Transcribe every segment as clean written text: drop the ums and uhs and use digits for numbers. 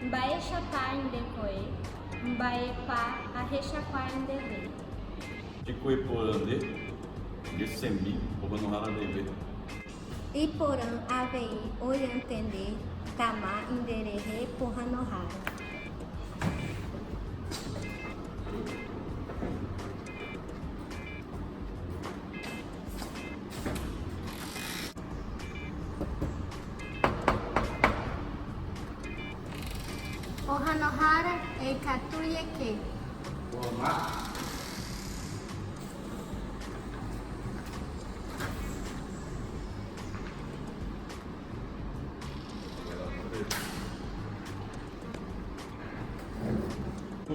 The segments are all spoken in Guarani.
Mba'éichapa ndekoe, mba'épa ahechakuaa ndeve. Chekue porã nde, nde semi pohanohára ndeve. Iporã avei oñantende tama nderehe pohanohára. Pohanohára ikatu jeke.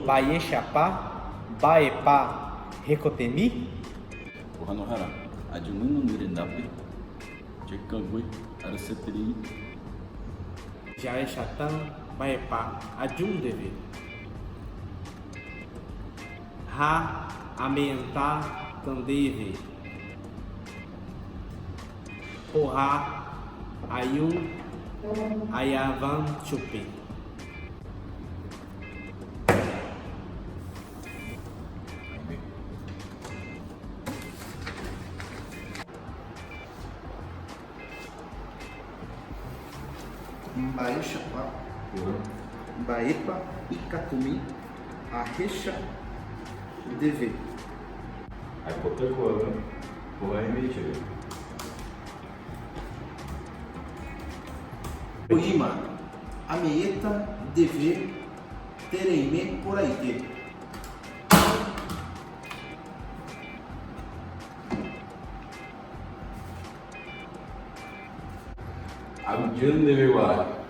Mba'éichapa, mba'épa hekotemi? Pohanohára, ajumýma ne rendápe, che kangue araseterei. Jahechatã mba'épa aju ndéve. Ha ame'ẽta ndéve. Poha ayu ayavan chupe. Mba'éichapa, mba'épa ikatumi ahecha ndéve. Aipota ko'ág̃a poha'ẽmi chéve. Oĩma, ame'ẽta ndéve tereime porãite. Aguyje ndéve guarã.